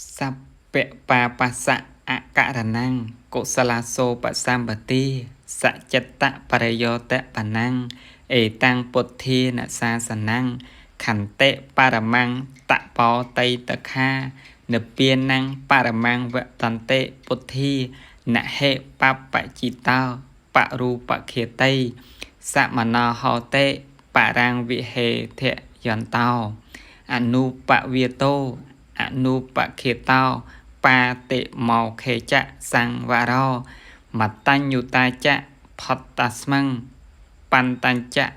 សព្វបាបស្សៈអករណੰកុសលាសូបសម្បទាសចិត្តបរិយោតបណੰអេតាំងពុទ្ធានសាសនੰខន្តិបរមੰតបោតៃតខានិព្វានੰបរមੰវតន្តិពុទ្ធានហេបបจิតោបរូបឃាតីសមណោហោតិបរាំងវិហេធយន្តោអនុបវាតោអនុបឃាតោបាតិមោខេចៈសង្វរោមតញ្ញុតាចៈផតតាស្មੰបន្តញ្ចៈ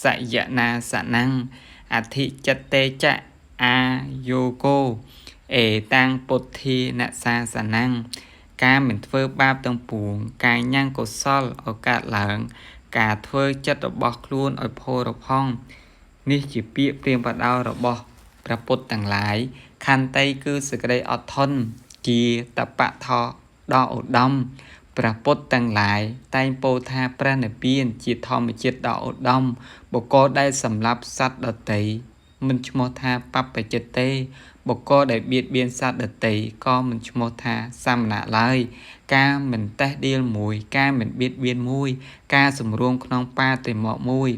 សយនាសនੰអធិចិត្តេចៈអាយោគោអេតាំងពុទ្ធានសាសនੰការមិនធ្វើបាបទាំងពួងការញ៉ាំងកុសលឲ្យកើតឡើង ការធ្វើចិត្តរបស់ខ្លួនឲ្យផូរផង់នេះជាពាក្យព្រាមបដោរបស់ព្រះពុទ្ធទាំងឡាយខន្តីគឺសេចក្តីអត់ធន់ជាតបៈថដ៏ឧត្តមព្រះពុទ្ធទាំងឡាយតែងពោលថាព្រះនិព្វានជាធម្មជាតិដ៏ឧត្តមបុគ្គលដែលសម្លាប់សត្វដទៃមិនឈ្មោះថាបព្វជិតទេបុគ្គលដែលបៀតបៀនសត្វដទៃក៏មិនឈ្មោះថាសមណៈឡើយការមិនតេះដៀលមួយការមិនបៀតបៀនមួយការសម្រួមក្នុងបាតិមកមួយ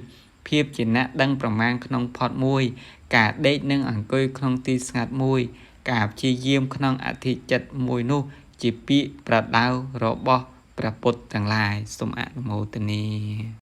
ភាពជាអ្នកដឹងប្រមាណក្នុងផុតមួយការដេកនិងអង្គុយក្នុងទីស្ងាត់មួយការព្យាយាមក្នុងអធិចិត្តមួយនោះជាពាក្យប្រដៅរបស់ព្រះពុទ្ធទាំងឡាយសូមអនុមោទនា។